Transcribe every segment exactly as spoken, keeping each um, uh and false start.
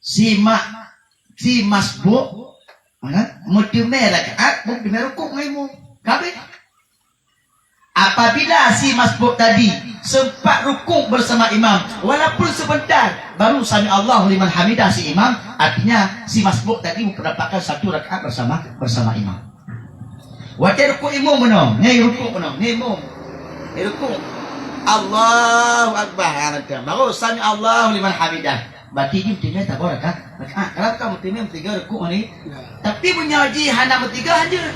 Si ma-, si masbuk, ha, meuteumé rakaat, meuteumé rukuk ngon imum. Ka habéh. Apabila si masbuk tadi sempat rukuk bersama imam, walaupun sebentar, baru sami Allahu liman hamidah si imam, artinya si masbuk tadi mendapatkan satu rakaat bersama, bersama imam. Watèe rukuk imum meunoe, nyoe rukuk meunoe, nyoe imum. Nyoe rukuk. Allahu Akbar, ha, mantap. Baru sami Allahu liman hamidah. Berarti jih meuteumé saboh raka-, rakaat. Kalau ka meuteumé meuteumé rukuk ni. Ya. Tapi meunyoe jih hana meuteumé hanjeuet.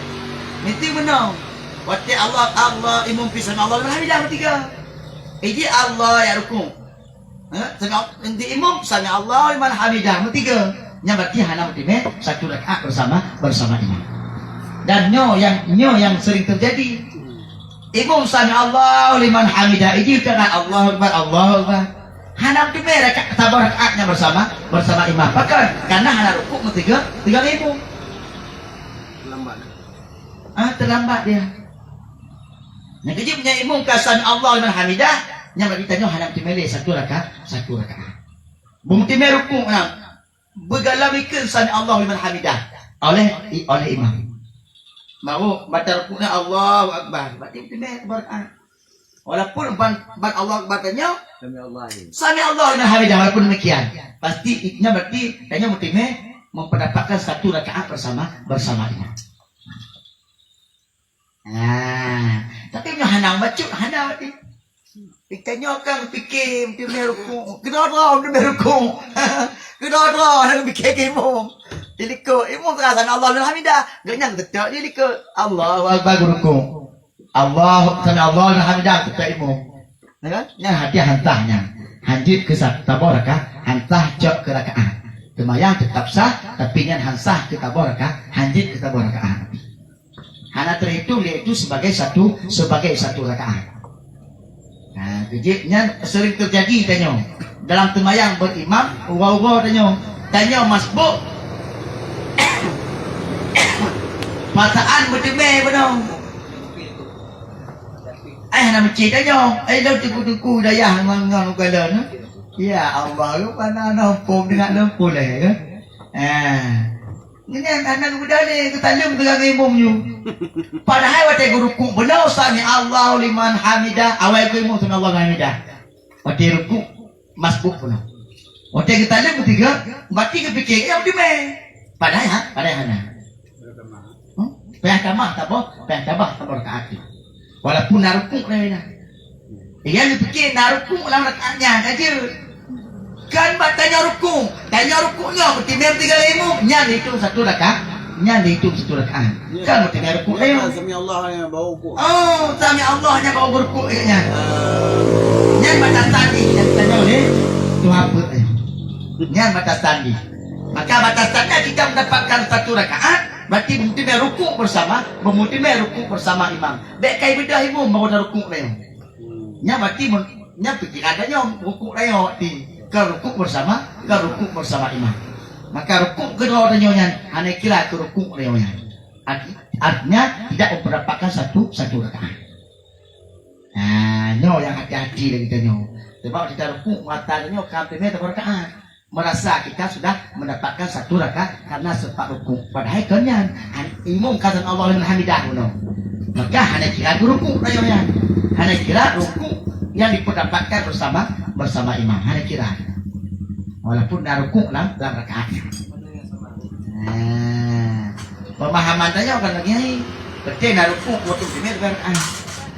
Meuteumé meunoe. Watèe Allah, Allah, imum pih sami Allahu liman hamidah meuteumé. Iji Allah ya rukuk. Ha? Sami, di imum, sami Allahu liman hamidah, meuteumé. Nyan berarti hana meuteumé satu rakaat bersama, bersama imam. Dan nyoe nyang, nyoe nyang sering terjadi. Imum sami Allahu liman hamidah, iji ka Allahu Akbar, Allahu Akbar. Hana meuteumé rakaat, saboh rakaat nyan bersama, bersama imam. Pakon? Karena hana rukuk meuteumé, teumé imum. Lambat. Ah, terlambat dia. Nyang keujeuet nyan imum ka sami Allahu liman hamidah, nyan bagi tanyoe hana meuteumé lé satu raka-, satu rakaat. Beumeuteumé rukuk nyan, beugalam ikeuen sami Allahu liman hamidah oleh, oleh imam. Baru mata rukuk nyan Allahu Akbar, berarti meuteumé dua rakaat. Walaupun ban, ban Allahu Akbar tanyoe, sami Allahu liman hamidah, walaupun demikian. Pasti nyan berarti tanyoe meuteumé mendapatkan satu rakaat bersama, bersama imam. Ah, tapi meunyoe hana bacut, hana berarti. Geutanyoe kan pike meuteumé rukuk, keudroe-droe meuteumé rukuk. Keudroe-droe hana pike keu imum. Dilikot, imum terasa Allah alhamdulillah. Geuhnyan geuteuk dilikot. Allahu Akbar, geurukuk. Allah, sami Allah alhamdulillah, geuteuk imum. Ya kan? Nyan hadiah hantah nyan. Hanjeuet keu sa-, saboh rakaat, hantah cok keu rakaat. Seumayang teutap sah, tapi nyan han sah keu saboh rakaat, hanjeuet keu saboh rakaat. Hana terhitung dia itu sebagai satu, sebagai satu rakaat. Nah, kejip nyan sering terjadi tanyoe. Dalam seumayang berimam, uroe-uroe tanyoe. Tanyoe masbuk. Pataan meuteumé beunong. Eh, hana meucit tanyoe. Eh, lôn teungku-teungku dayah ngon, ngon ukalon. Ya Allah, rupana nong pom deungon lôn puleh ke? Eh. Nyan hana geubeuda lé, geutaleueng teungoh imum nyoe. Padahai watèe geurukuk beunong, sami Allahu liman hamidah, awai keu imum sami Allahu liman hamidah. Watèe rukuk, masbuk beunong. Watèe geutaleueng meuteumé, berarti geupike, ya, meuteumé. Padahai, ha? Padahai hana. Hmm? Payah tamah saboh, payah tamah saboh rakaat tu. Walaupun na rukuk laén na. Nyang geupike na rukuk lam rakaat nyan ka jeuet. Kan bak tanyoe rukuk. Tanyoe rukuk nyoe meuteumé tiga lima. Nyan dihitung satu rakaat. Nyan dihitung satu rakaat. Ya. Kan meuteumé rukuk laén. Sami Allah nyan baru rukuk. Oh, sami Allah nyan baru rukuk nyan. Ah. Nyan batasan jih nyang tanyoe lé Tuhan peuet nyan. Nyan batasan jih. Maka batasan nyan kita mendapatkan satu rakaat, berarti meuteumé rukuk bersama, meuteumé rukuk bersama imam. Bèk kai beudôh imum baru na rukuk laén. Nyan berarti mun, nyan pikiran tanyoe rukuk tanyoe ti, ka rukuk bersama, ka rukuk bersama imam. Maka rukuk keudroe tanyoe nyan hana kira keu rukuk tanyoe nyan. Arti, artinya tidak mendapatkan satu, satu rakaat. Nah, nyoe nyang hati-hati lagèe tanyoe. Sebab kita rukuk mata tanyoe ka teumé saboh rakaat. Merasa kita sudah mendapatkan satu rakaat karena sempat rukuk. Padahai kon nyan, han-, imum ka sami Allahu liman hamidah bunoe. Maka hana kira rukuk tanyoe nyan. Hana kira rukuk yang diperdapatkan bersama, bersama imam. Hana kira. Walaupun na rukuk lam, lam rakaat. Nah, pemahaman tanyoe kan lagèe nyan. Beutôi na rukuk, waktu teumé rakaat.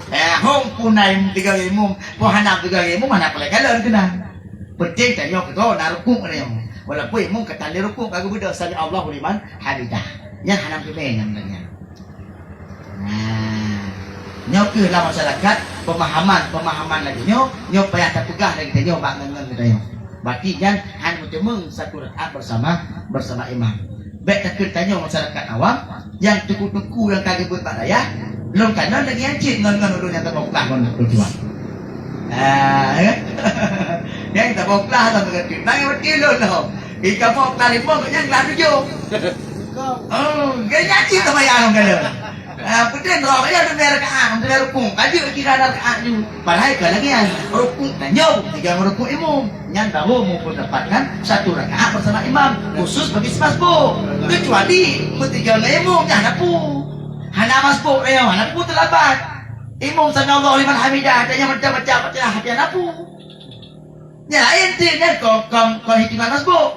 Eh, hom punai tiga imum, po hana tiga imum, hana peureulèe kalon keunan. Penting tanyoe keudroe na rukuk tanyoe. Walaupun imum ka taléh rukuk, ka geubeudôh sami Allahu liman hamidah. Nyan hana meuteumé nyan lagèe nyan. Nah, nyoe keuh lam masyarakat pemahaman-pemahaman lagèe nyoe, nyoe payah tapeugah lagèe tanyoe bak ngon-ngon geutanyoe. Berarti nyan hana meuteumé satu rakaat bersama, bersama imam. Bèk takheun tanyoe masyarakat awam, nyang teungku-teungku nyang ka geubeuet bak dayah, lôn kalon lagèe nyan cit ngon, ngon ulôn nyang tabôh klah ngon ulôn tuan. Ah, ya. Nyang tabôh klah lôn geuteupeue. Nang ngerti lôn lom. Di kamoe klah limong, nyang klah tujoh. Oh, geuh nyan cit seumayang lôn kalon. Ah, beutôi droe ya dua rakaat, dua rukuk. Ka jeuet kira ada rakaat ju. Padahai ka lagi nyan. Rukuk tanyoe tiga rukuk imum. Nyan baru meupeudapatkan satu rakaat bersama imam. Khusus bagi si masbuk. Kecuali meutiga ngon imum, nyan hana peue. Hana masbuk, eh, hana peue teulabat. Imum sami Allahu liman hamidah, tanyoe baca-baca Fatihah, hana peue. Nyan laén ti, nyan kon, kon, kon hitungan masbuk.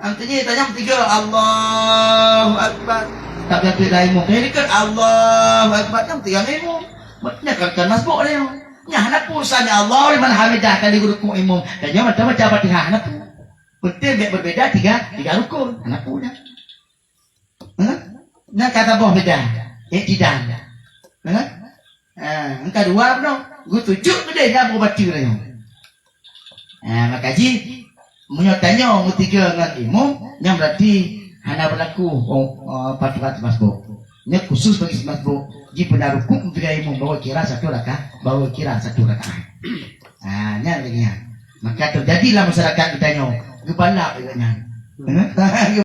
Artinya tanyong tiga, Allahu Akbar. Tapi yang tidak imum, dia dekat, Allahu Akbar, yang tiga imum. Maksudnya kan, kan masbuk dia. Nya hana peue sami Allahu liman hamidah kali rukuk imum. Dan dia macam-macam Fatihah, hana peue. Penting biar berbeda tiga, tiga rukun. Hana peue dah. Ha? Nah, kata boh beda. Iktidal. Ha? Ha, engka dua noh. Geutujuk keudeh nyang baca nyoe. Ha, maka jih, meunyoe tanyoe meutiga ngon imum, nyan berarti hana berlaku, oh, oh, patuhat masbuk. Nyan khusus bagi si masbuk. Jih pernah rukuk meutiga imum bawa kira satu rakaat, bawa kira satu rakaat. Ha, nyan lagèe nyan. Maka terjadilah masyarakat geutanyoe geubalap lagèe nyan. Ha?